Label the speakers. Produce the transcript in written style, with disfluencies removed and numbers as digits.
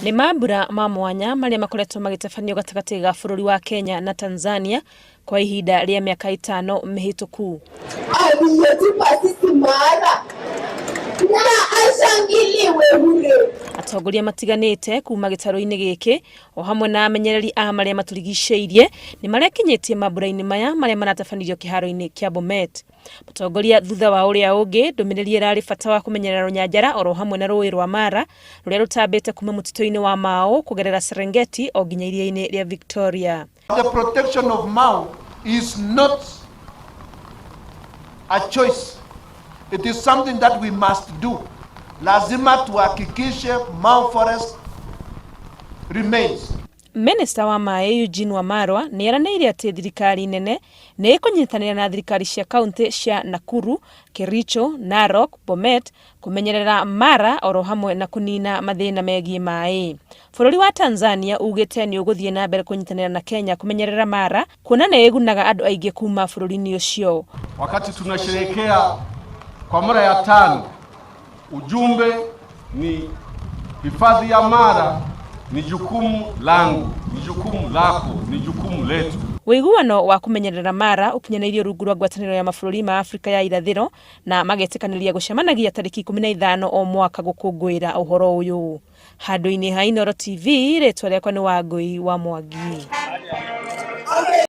Speaker 1: Nĩ mambura ma mwanya marĩa makoretwo magĩtabanio gatagatĩ ga bũrũri wa Kenya na Tanzania kwa ihinda rĩa mĩaka ĩtano mĩhĩtũku.
Speaker 2: Aliyetupa sisi Mara na ashangiliwe bure.
Speaker 1: Atongoria matiganĩte kuma gĩtarũ-inĩ gĩkĩ o hamwe na amenyereri a marĩa matũrigicĩirie nĩ marekinyĩtie mambura-inĩ maya marĩa maratabanirio kĩharo-inĩ kĩa Bomet. Mũtongoria thutha wa ũrĩa ũngĩ ndũmĩrĩri ĩrarĩ bata wa kũmenyerera rũnyanjara oro hamwe na rũĩ rwa Mara rũrĩa rũtambĩte kuma mũtitũ-inĩ wa Mau kũgerera Serengeti o nginya iria-inĩ rĩa Victoria.
Speaker 3: The protection of Mau is not a choice. It is something that we must do. Lazima tuhakikishe Mau Forest remains.
Speaker 1: Minista wa maĩ Eugene Wamalwa nĩ eranĩire atĩ thirikari nene nĩ ĩkũnyitanĩra na thirikari cia kaunti cia Nakuru, Kericho, Narok, Bomet kũmenyerera Mara oro hamwe na kũnina mathĩna megiĩ maĩ. Bũrũri wa Tanzania ugĩte nĩ ũgũthiĩ na mbere kũnyitanĩra na Kenya kũmenyerera Mara kuona nĩ ĩgunaga andũ aingĩ kuma bũrũri-inĩ ũcio.
Speaker 4: Wakati tunasherehekea kwa mara ya tano, ujumbe ni hifadhi ya Mara ni jukumu langu, ni jukumu lako, ni jukumu letu.
Speaker 1: Ũiguano wa kũmenyerera Mara ũkinyanĩirio rungu rwa ngwatanĩro ya mabũrũri ma Afrika ya irathĩro na magetĩkanĩria gũcemanagia tarĩki 15 o mwaka gũkũngũĩra ũhoro ũyũ. Handũ-inĩ ha Inooro TV, rĩtwa rĩakwa nĩ Wangũi wa Mwangi.